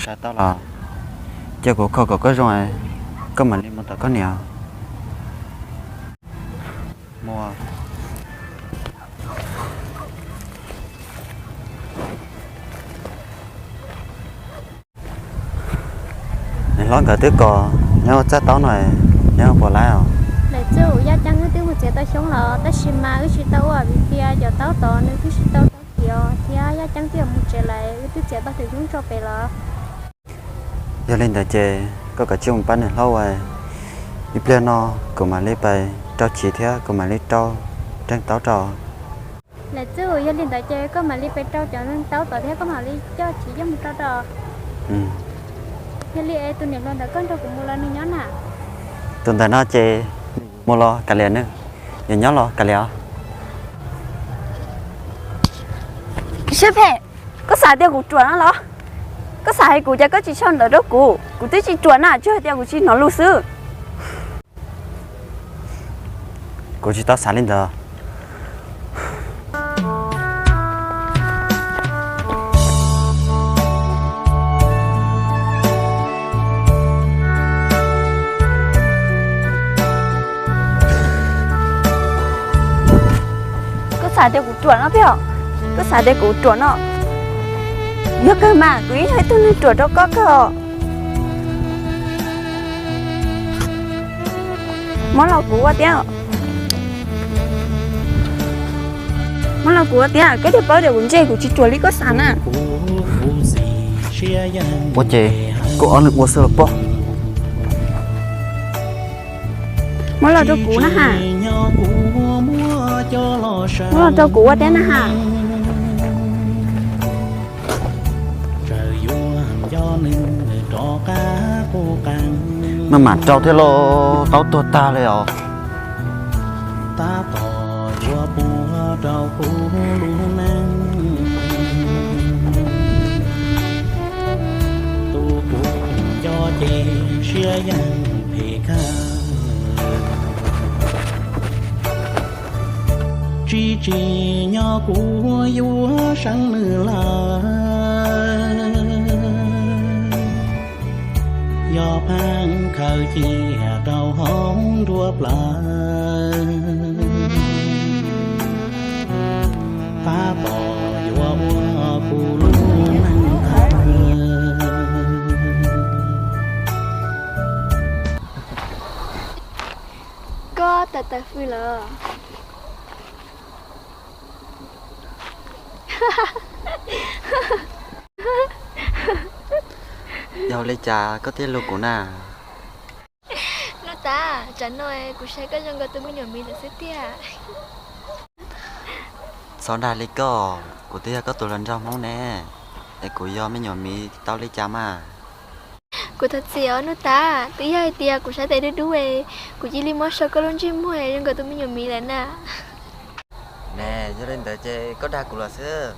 Tau los, cia kuv kho kom koj zoo, koj mam li mus tom koj niam. Mus. Niam hlob nkawd twb kos neb ua txaj taub no, neb puas laib os? Lawm txuj, Yaj Ceeb wb twb mus txiav tau xyoob los tab sis mas wb tsis tau ua vim tias cov taub tod nws twb tsis tau taub kiv thiab Yaj Ceeb twb yuav mus tsev lawm, wb twb txiav tau tus xyoob tso pem los. Yog li ntawd ces koj kav tsij mus pab niam hlob ua, ib pliag no kuv mam li pais rau chiv thiab kuv mam li rau reej taub rau. Lawm txuj, yog li ntawd ces koj mam li pais rau cov neeg taub tod thiab koj mam li coj chiv coj mus rau rau. Yog li es tus niam hluas ntawd koj nrog kuv mus los nws nyob na? Tus ntawm no ces mus los kav liam nws, yuav nyob los kav liam. Siab phem, koj xav tias kuv ruam no los? Koj xav hais kuv ces koj tsis sau ntawv rau kuv, kuv twb tsis ruam na, tsuas hais tias kuv tsis hnov lus xwb. Kuv tsis tau xav li ntawd. Koj xav tias kuv ruam no thiab? Koj xav tias kuv ruam no? Yog kawg mas, kuv yeej yog ib tug neeg ruam rau koj kawg os. Muab los kuv ua thiab. Muab los kuv ua thiab, koj thiaj paub tias kuv ntse kuv tsis ruam li koj xav na. Ua ces koj ob leeg ua xwb los pog. Muab los rau kuv na ha. Muab los rau kuv ua thiab na ha. Maj mam rau thiab lauj, taub tuag tag li os. Tab tom yuav puag rau kuv lub neej, tus kuv nco ces siab yeej phem kawg. Tsis tsim nyog kuv yuav seev nws lawm, yog pheej khaws cia rau hauv nruab plawv, tab tom yuav ua kuv lub neej tag. Koj tawm tawm fws lawm. Yog li cas koj thiaj hlub kuv na? Nuj Tav, tsam no kuv saib koj zoo nkaus tus me nyuam miv lawm xwb tiag. Txhob dag li koj, kuv twb yog koj tus hluas nraug Hmoob ne, es kuv yog me nyuam miv tau li cas mas? Kuv thov txim os Nuj Tav, twb yog hais tias kuv sab tes dub dub es kuv cia li muab so koj lub ntsej muag zoo nkaus tus me nyuam miv lawm na. Ne, yog li ntawd ces koj dag kuv los xwb.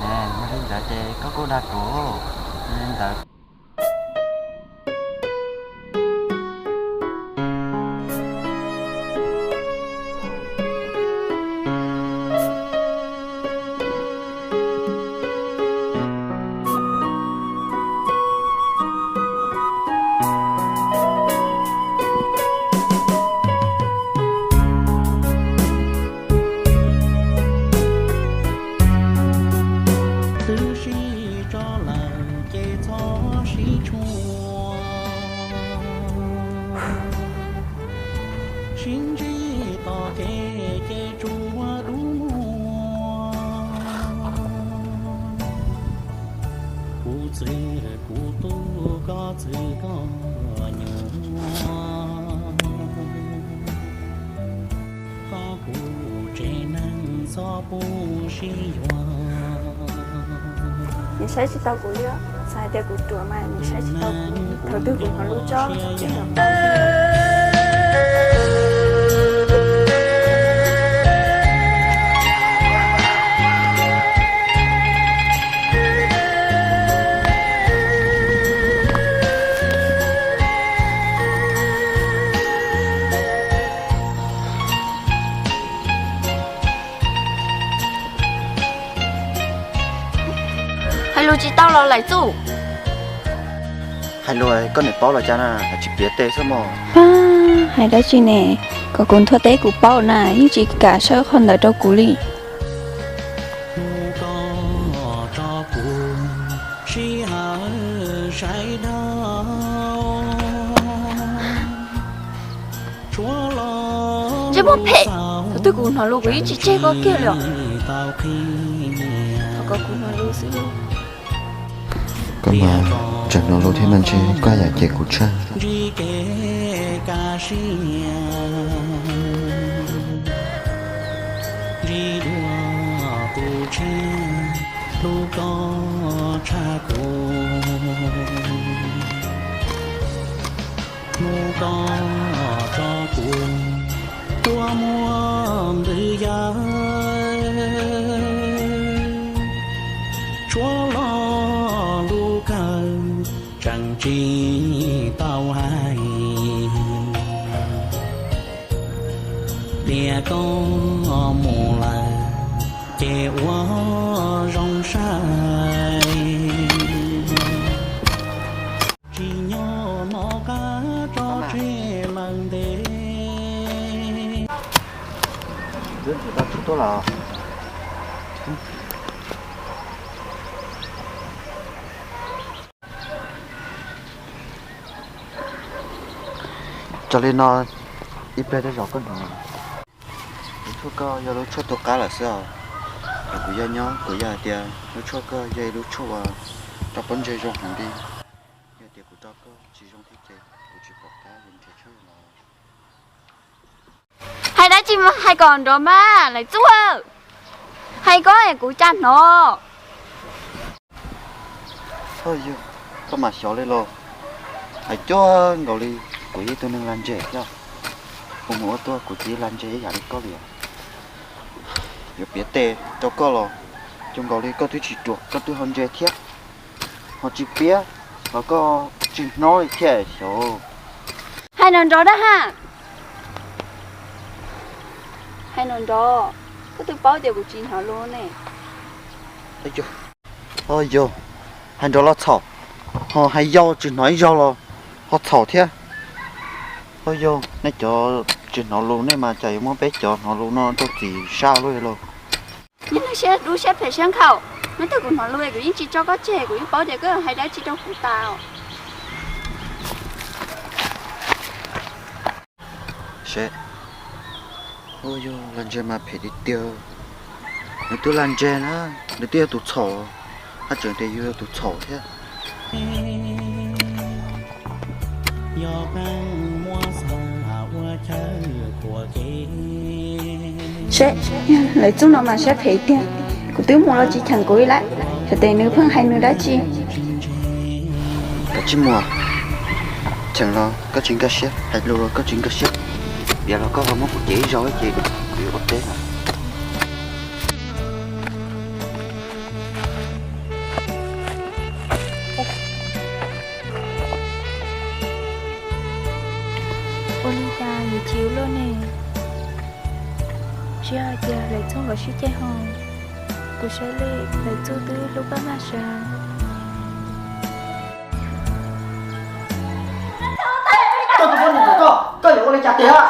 Ne, yog li ntawd ces koj kuj dag kuv. Yog li ntawd twb sib tso lawm ces txhob sib tshuam, sib ntsib tom kev ces tsuas dub muag. Kuv txwv kuv tub, koj txwv koj nyuam, koj kuv tsev neeg txhob pub sib yuav. Nws saib tsis tau kuv li, xav hais tias kuv ruam mas nws saib tsis tau kuv. Thaum twg kuv hnov lub tsob Hais lus tsis tau los Laim Txuj. Hais lus koj niam paub los cas na, hais tsis piav tes xwb mog. Pab, hais dab tsi ne? Kom kuv nthuav teb kuv paub na, yeej tsis kam sau qhov ntawd rau kuv li. Ntsej muag phem, thaum twg kuv hnov lus kuv yeej tsis tseg koj kiag li os. Thov kom kuv hnov lus xwb. Koj mas tseem hnov lus thiab mas ntshe koj yam cem kuv tshaj. Hnub koj tso kuv kua muag ntws yawg, tshuav lo lus kawg tseem tsis tau hais. Tias koj mus lawm ces ua zoo saib. Tsis nyob no qab tso tseg lawm ntev. Tso li no, ib pliag tej zaum koj hnov. Lub tshuaj koj yog lub tshuaj tu qab lawm xwb os. Thaum kuv yog nyob kuv yog hais tias lub tshuaj koj yog ib lub tshuaj uas rau pob ntseg zoo heev li. Yog tias kuv rau koj tsis zoo thiab ces kuv tsis pom qab yuav nrhiav tshuaj los. Hais dab tsi mas hais kom nrov mas Laim Txuj, hais koj es kuv cas hnov. Yog, koj mas xyov li los. Hais cuag nkaus li kuv yog ib tug neeg lag ntseg thiab. Kuv mus ua tuaj kuv txiv lag ntseg ib yam li koj li. Yuav piav tes rau koj los cuag nkaus li koj twb tsis ruam koj twb ho ntse thiab. Ho tsis piav los koj tsis hnov li thiab xyov. Hais nrov nrov dab ha. Hais nrov nrov, koj twb paub tias kuv tsis hnov lus ne. Ho yog, hais nrov los txhaum, ho hais yau tsis hnov ib zaug los ho txhaum thiab. Ho yog nej cov tsis hnov lus nej mas cas yuav muab peb cov hnov lus no rau txim sab luaj li lauj. Nyob siab dub siab phem siab nkhaus, hnub twg kuv hnov lus kuv yeej tsis tso koj tseg, kuv yeej paub tias koj hais dab tsi rau kuv tas. Seb, ua yog lag ntseg mas phem tiag tiag. Nws twb lag ntseg na, nws twb yog tus txhaum, haj tseem tias yus yog tus txhaum thiab. Seb, Laim Txuj no mas siab phem tiag, kuv twb mus los tsis cheem kuv li lawm, xyov tes nws pheej hais nws dab tsi. Koj tsis mus, cheem los koj tsis nkag siab, hais lus los koj tsis nkag siab, piav los koj ho muab kuv cem ib zaug ces kuv yuav ua teb. Ua li cas yuav chim ua luaj ne? Tsis hais tias Laim Txuj nkawd sib ceg ho, kuv saib li Laim Txuj twb hlub Paj Maj sas. Koj tus poj niam ntawm koj, koj yuav ua li cas tiag?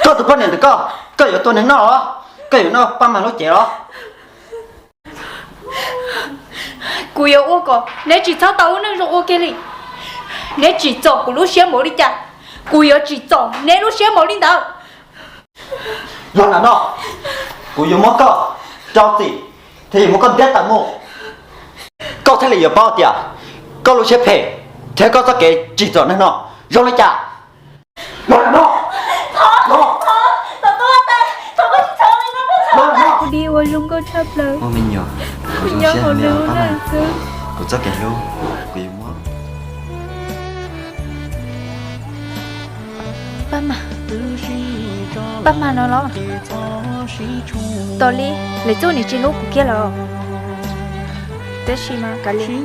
Koj tus poj niam ntawm koj, koj yuav tua neeg noj los? Koj yuav noj Paj Maj lub cev los? Kuv yuav ua kom neb tsis txhob tau lub neej zoo ua ke li. Neb tsim txom kuv lub siab npaum li cas, kuv yuav tsim txom neb lub siab npaum li ntawd. Los nram no, kuv yuav muab koj rau txim thiab yuav muab koj ntiab tawm mus. Koj thiaj li yuav paub tias koj lub siab phem thiab koj txoj kev tsim txom neeg no zoo li cas. Los nram no. Kuv di ua zoo nkauj tshaj plaws. Ua me nyuam, kuv zoo siab hauv nws ua na xwb. Kuv txoj kev hlub, kuv yuav muab. Paj Maj, Paj Maj no los? Tos li, Laim Txuj nws tsis hlub kuv kiag los? Tab sis mas kav liam,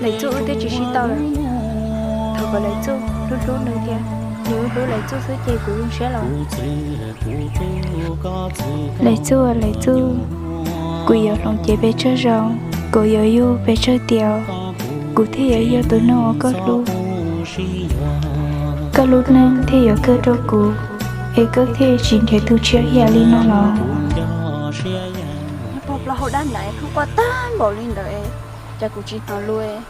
Laim Txuj wb twb tsis sib tau lawm. Thov kom Laim Txuj hlub hlub nws thiab, nws hlub Laim Txuj xwb ces kuv zoo siab los. Laim Txuj, Laim Txuj, Kuv yuav hloov cev pes tsawg zaus, kuv yuav yug pes tsawg tiam, kuv thiaj yuav yog tus neeg uas koj hlub. Koj lub neej thiaj yuav kawg rau kuv, es koj thiaj tsis nrhiav tus tshiab hiam li no los. Nws pog plaub hau dab ntawd quaj tag npaum li ntawd, cas kuv tsis hnov lus.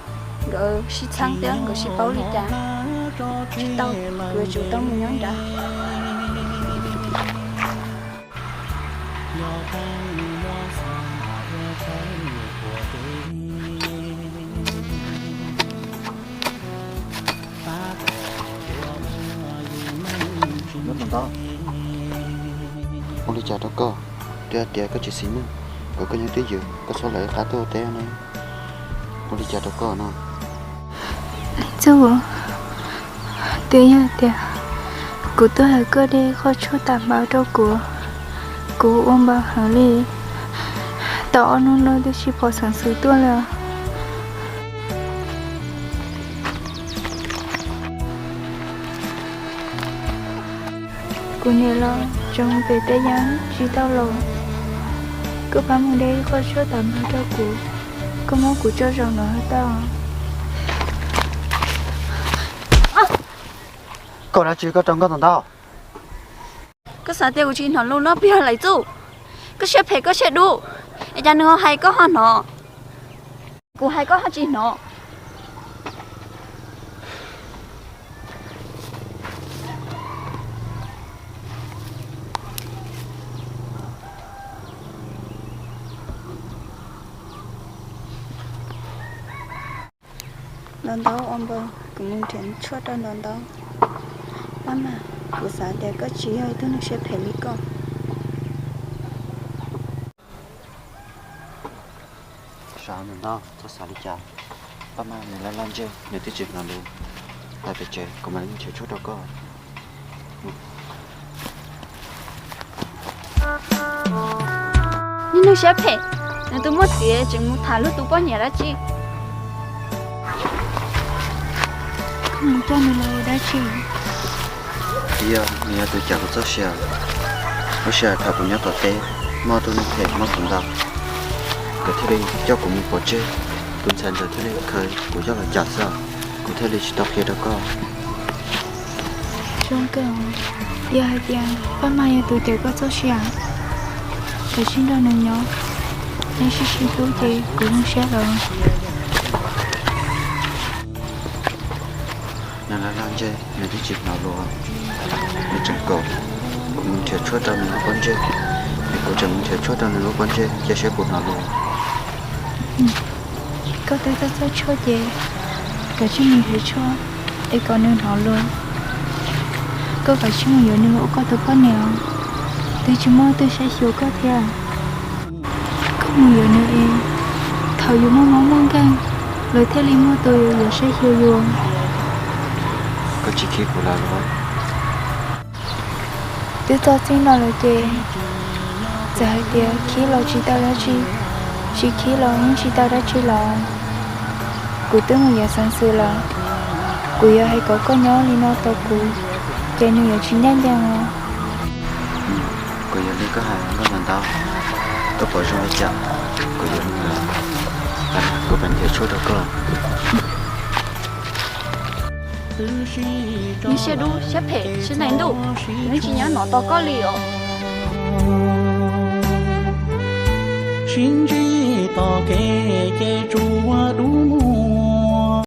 Nkawd sib txheeb thiab nkawd sib paub li cas tsis tau, kuv yuav tsum tau mus nyob nrad. Ua li cas rau koj? Twb hais tias koj tsis xis neej, kom koj nyob twj ywm, koj txhob lawv qab tuaj ua teb no. Ua li cas rau koj no? Txuj, twb yog tias kuv tuaj hais koj de qhov tshuaj tam npaum rau kuv, kuv ua npaum heev li, tau ob hnub no twb tsis pom xeev xwm tuaj li. Kuv niam los tseem pem teb yam tsis tau los, koj pab mus de qhov tshuaj tam npaum rau kuv, koj muab kuv tso zaum no tau. Koj ua dab tsi koj rau nkauj ntau ntau? Koj xav tias kuv tsis hnov lus no puas yog Lawv Txuj? Koj siab phem koj siab dub, es cas nws ho hais koj ho hnov, kuv hais koj ho tsis hnov? Ntau ntau, ua npawg, kuv mus nrhiav tshuaj rau Ntau ntau. Paj Mag, kuv xav tias koj tsis yog ib tug neeg siab phem li koj. Sav Ntau ntau, txhob xav li cas. Paj Mag nws laj laj ntseg, nws twb tsis hnov lus. Hais pes tsawg kuv mam li mus nrhiav tshuaj rau koj. Niag neeg siab phem, nws twb muaj txiv tseem mus tham luag tus poj niam dab tsi? Koj mus coj nws los ua dab tsi? Yog nws yog tus cawm kuv txoj sia, lub sij hawm thaum kuv nyob tom teb, muaj tus neeg phem muab kuv ntaus, nkawd thiaj li coj kuv mus pov tseg, tus ntxhais ntawd thiaj li khaws kuv coj los cawm xwb, kuv thiaj li tsis tau qhia rau koj. Zoo kawg, yog hais tias Paj Mag yog tus cawm koj txoj sia, koj sim nrog nws nyob, nej sib sib hlub ces kuv zoo siab lawm. Nws laj laj ntseg, nws twb tsis hnov lus, nws tseem kom kuv mus nrhiav tshuaj rau nws lub pob ntseg, es kuv tseem mus nrhiav tshuaj rau nws lub pob ntseg, cia seb puas hnov lus. Koj twb tau txoj tshuaj ces kav tsij mus yuav tshuaj es kom nws hnov lus. Koj kav tsij mus yuav nws ua koj tus poj niam, twb tsis muaj leej twg saib xyuas koj thiab. Koj mus yuav nws es thaum yus muaj mob muaj nkeeg, lawv thiaj li muaj tus yuav saib xyuas yus. Koj tsis khib kuv lawm los? Twb txog txij no lawm ces txawm hais tias khib los tsis tau dab tsi, tsis khib los yeej tsis tau dab tsi los. Kuv twb mus yuav xeev xwm lawm, kuv yuav hais kom koj nyob li no tos kuv, ces nws yuav tsis ncaj ncees os. Kuv yuav li koj hais Nkauj Ntau ntau, koj pom zoo li cas kuv yuav li ntawd. Kuv pab nrhiav tshuaj rau koj. Niag siab dub siab phem siab daim ntuj, nws tsis nyob no tos koj li os. Sib ntsib tom kev ces tsuas dub